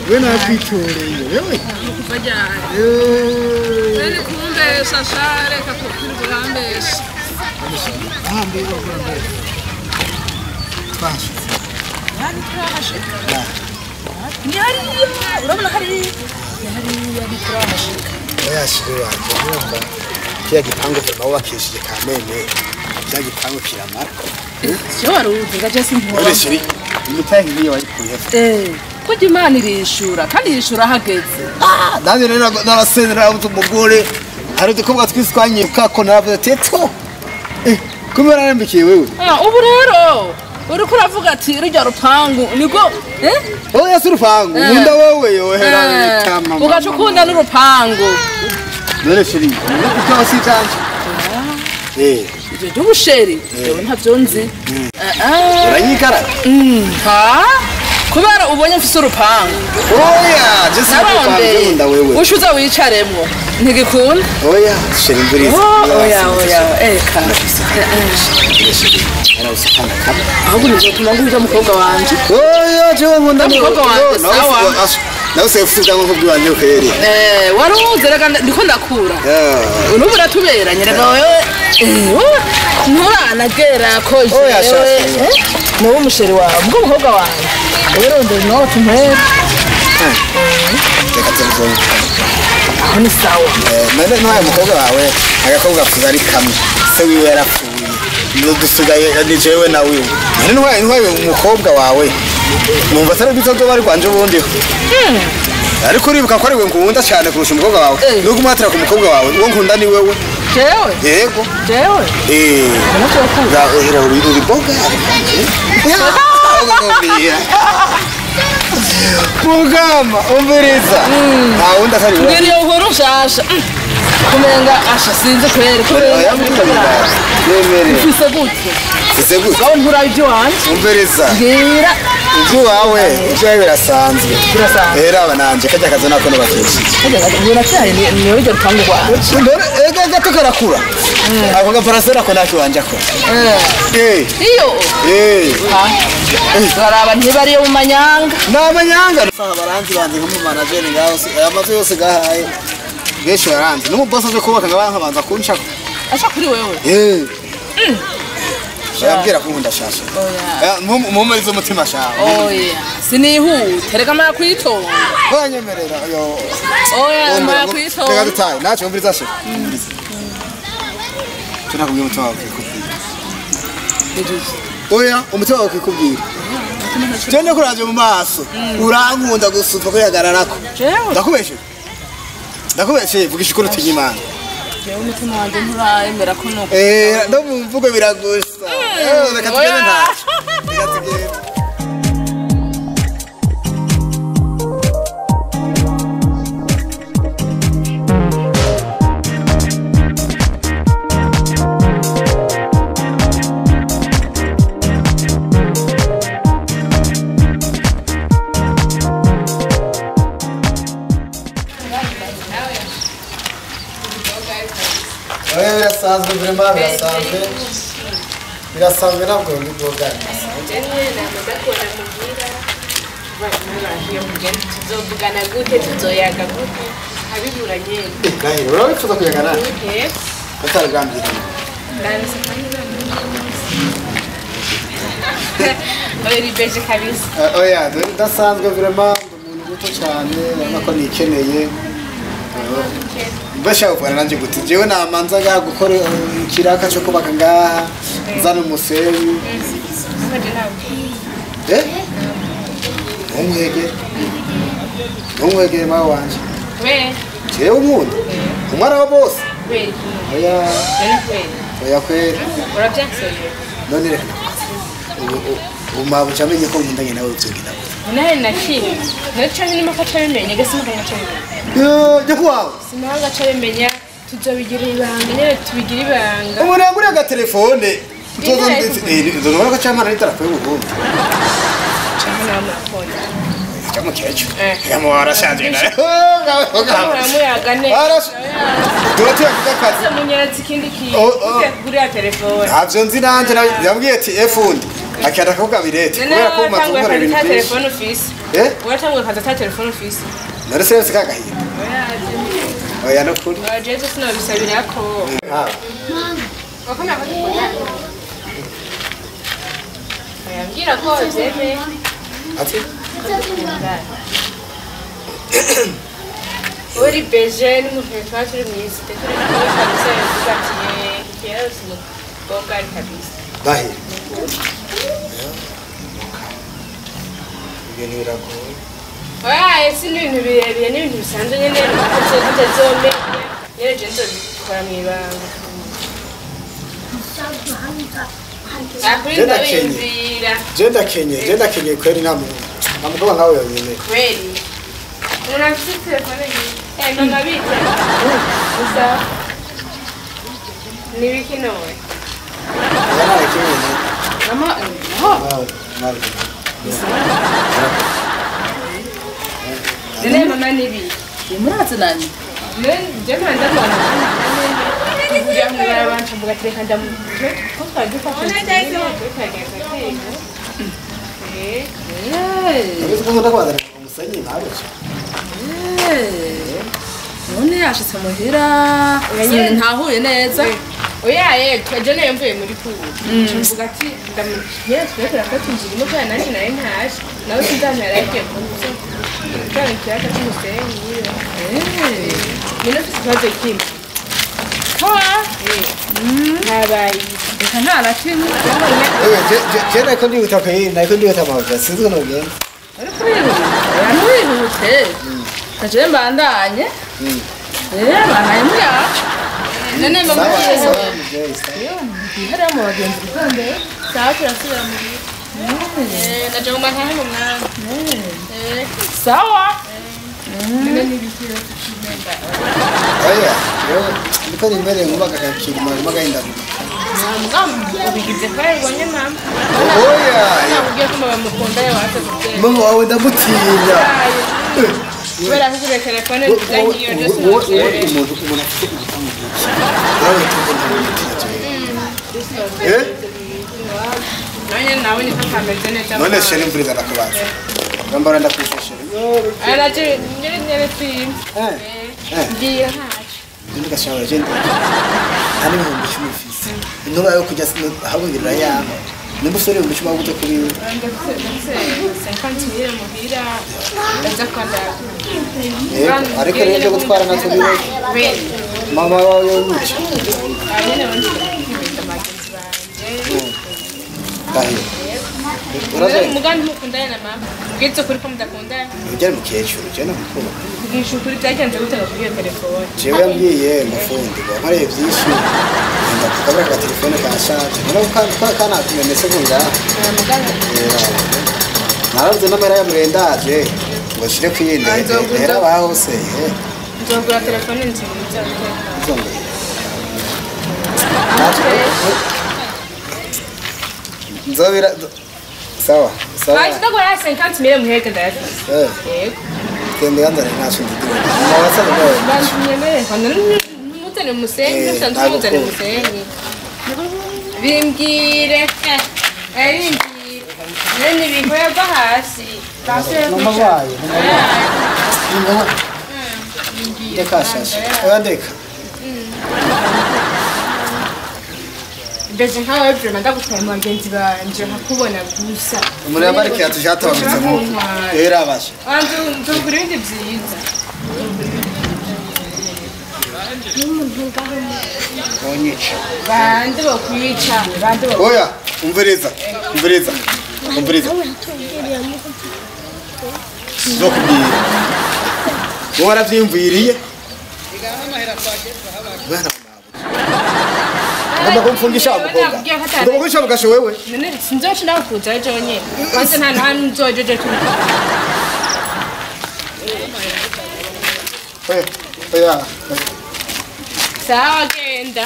We nakwitoreye wewe. Nari kumbesha share kakubwira. Ni hariya urabona hariya ni. Oya shiri wanje urumva kiya gipangu vema wubakishije kamene kiya gipangu kiramara. Sio waruzi ngaje simpora. Ore shiri imitahe ngiyo wayikuye. Kurya Imana irishura kandi irishura hageze. Ah nanje rero narasendera umugore hari udukobwa twiswanyiruka ko naravuze ati to kumbe narambikiye wewe. Ubu rero uriko uravuga ati rujya rupangu niko oya si rupangu nkunda wewe yohera bitama ugaca ukunda n'urupangu none shiri uko si canje ivyo by'ubusheri jewe ntavyo nzi. Uranyikara ha kubera ubonye mfise urupangu. Oya je si rupangu nkunda wewe ushuza wicaremwo ntigikunda. Oya shiri mburiza. Oya oya eka ahubwo nizotuma nguja mukobwa wanje. Oya jewe nkunda mukobwa wanje sawa. Nawe se ufite ibyangombwa by'iwanjye kweri. Waruze reka ndiko ndakura. Ubu uratuberanye reka wewe nturanagera ko jewe niwe umusheri wawe ubwo mukobwa wanje urondera inoti mpera. Reka tuzoze. Aho ni sawa. None n'uwo mukobwa wawe agakobwa kuza ari kamwe se wiwe yarapfuye dusigaye ni jewe na wiwe. None ntwaye umukobwa wawe numva atari byiza byo bari kwanje ubundi. Ariko uribuka ko ari we ngunda cyane kurusha umukobwa wawe. Nuko umuhatira ku mukobwa wawe uwo nkunda ni wewe. Jewe? Yego. Jewe? Ura uri boga. Mugama umviriza. Nta wundi atari wewe. Ngiriye uhuru nshasha. Kumenga asha sinzi kweri kubera. Ufise gute? Ufise gute? Gaho nturaba ibyo wanje. Umviriza. Ngira ibyo wawe ibyo birasanzwe. Birasanzwe. Era abananje kajya kazo nako nabakishije. Kajya kazo nacyaye ni uryo rupangu rwawe. Ndore ega gato karakura. Ako gaparasera ko naki wanje ako. Iyo. Baraba ntibariyo mu manyanga. Na manyanga. Saha baranzi bandi nko mu manager ngaho aya mazu yose gahaye. Benshi baranzi. N'umuboss aje kubaka ngabanka banza kunshaka. Acha kuri wewe. Yabwira ko nkunda shasha. Oya. Mumurize umutima shawe. Oya. Sinihute reka mara kwitonda. Banyemerera yo. Oya mara kwitonda. Reka dutaye nacho umviriza she. Umviriza. Tunakubwiye umutima wawe kwikubwira. Oya umutima wawe kwikubwira. Je ndakuraje mu maso. Urankunda gusutwa ko yagararako. Ndakubeshe. Ndakubeshe vugisha ukuri utinya Imana. Jewe umutima wanje nturayemera ko nuko. No mu mvugo biragusa. Reka tugende ntaco. Reka tugende. Birasanzwe vraiment birasanzwe. Birasanzwe ntabwo bigoga. Tuzovugana gute tuzoyaga gute abiburanye. Gahiro urabifuza kuyagana? Ataragambiriye. Oya beje kabisa. Oya ndasanzwe vraiment umuntu muto cyane urabona ko nikeneye. Mbasha kuvana nanje gute jewe namanza ga gukora ikiraka cyo kubaka ngaha nzana umusenyi. Umwege umwege mawe wanje. We jewe unkunda umwana wa boss. We oya oya kweri urabyansoye none reka ubu chamenye ko nkundanye nawe uzogenda gute. Nawe nakimwe naco nyine makaca bimenye gasi makaca bimenye. Yo nyakwawe sinanga ca bimenya tuzobigira ibanga nyene tubigira ibanga. Umuntu yaguriye agatelefone nzozobona ko camana n'idarapo y'Uburundi. Camana murakunda. Camukecuru. Yamu warashaje nawe. Muramuyaga neza. Dore akazi. Munyeretse ikindi kintu. Kugurira telefone. Ntavyo nzi nanje yambwiye ati efundi. Akenda kuvuga birete kubera ko umaze gukora ibintu byinshi. Telefone ufise. Eh? Uratanguye kaza ta telefone ufise. Nari se kagahinda. Oya no kuri. Oya jeje sinabisabira ko. Ah. Wakona bakora. Oya mbwira ko zeme. Ati? Uri beje n'umuntu turi mwisi turi kabisa yavuga ati kera umukobwa ari kabisa. Dahi. Ibintu biragoye. Oya ese ni ibintu birebire ni ibintu bisanzwe nyene tutazomenya nyene je nzobikora mw'ibanga. Je ndakenye kweri nta muntu. Nta mugabo nkawe yonyene. Kweri. Umuntu afite telefone ngiyi. Mama bite. Gusa nibiki nowe. Mama, oh. Nene mama nibi. Murazi nani? Nene je manda mwana. Kugira ngo abantu mbuga tereka ndamu. Ko twagifashe. Eh. Urabizi ko nkunda kubazanira umusenyi ntabeshye. None yashitse muhira. Ntahuye neza. Oya ejo nayo mvuye muri kuru. Mvuga ati ndamuye twekera ko tunjira imodoka nanjye nayo ntaje. Nawe sinzantara yagiye kunze. Cyane kiyaga cy'umusenyi. Nino mfite ikibazo kimwe. Ha? Habaye. Reka nta na kimwe. Je nariko ndihuta kweri nariko ndihuta amahoro sinzi ukuntu bigenda. Ariko urihuta. Ntiwihute. Kaje mbandanye. Banaye muyacu. None mama hariya mu bagenzi bitonde. Sawa turasubira muri. Naje mu mantahe mu mwanya. Sawa. None nibikiro tukimenda. Oya, rero niko nimbere nkubaga kakirima magahinda. Mugamba ubigize kweri ubonye mama. Oya. Nakubwiye ko mama mukunda yawe atazigera. Mama wawe ndamutinya. Kubera ko kuri telefone nziza ngiyo byose umuntu umuntu afite igitambo byinshi. Nawe tukunda mutinya. Eh? None nawe ni kameze neza. None sheri mvuriza ndakubaza. Ngambara ndakwise sheri. Araje nyere nyere film. Ngiye ntacu. Ndikashawara je ndi. Nta n'ibihumbi 10 mfise. Intuba yo kujya habungirira yabo. Nimba usore ibihumbi 10 waguze kuri we. Ndafise 50 mille muhira. Ndaza kwanda. Ariko rero byo gutwara natwe biwe. Mama wawe yonyica. Abene banje bagenzi banje. Dahi. Uraze umugambi mukundana na mama. Ubwize kuri ko mudakundana. Ujya mukecuru je namukuru. Kugisha ukuri byagenze gute ngo kuri telefone? Jewe yambwiye mufundi ngo nkoreye byinshi. Ndakabura ka telefone kashaje. None ko kana kumenetse ko ngaha. Naravuze n'amara ya murendaje ngo shire kwiyinde. Era bahose. Nzogura telefone nziza. Nzongera. Nzobira sawa sawa. Baje ndagura 50 mille muhete ndayafise. Yego. Kende yandare ntaco ndigira. Mama wasaba nawe. Bantunyemere kwanda mutane musenyi musanzwe mutane musenyi. Bimbwire. Bimbwire. Nene bikorerwa hasi. Mama wayo. Mama. Ndeka shasha. Oya ndeka. Mbese nkawe vraiment ndagutwaye mu bagenzi banje nkakubona gusa. Umuntu yambara ikihato cyatabamutse nk'uko. Era abasha. Bantu nzogura ibindi vyiza. Onyica. Bande bokwica, bande bokwica. Oya, umviriza, umviriza, umviriza. Nzokubwira. Wowe waravyiyumviriye? Bwana Ngomba kumfungisha mukobwa. Ngomba kumfungisha mugasho wewe. None sinzoca ndakuza ejo nyene. Kwanza nta nta nzojoje tu. Oya, oya. Sawa genda.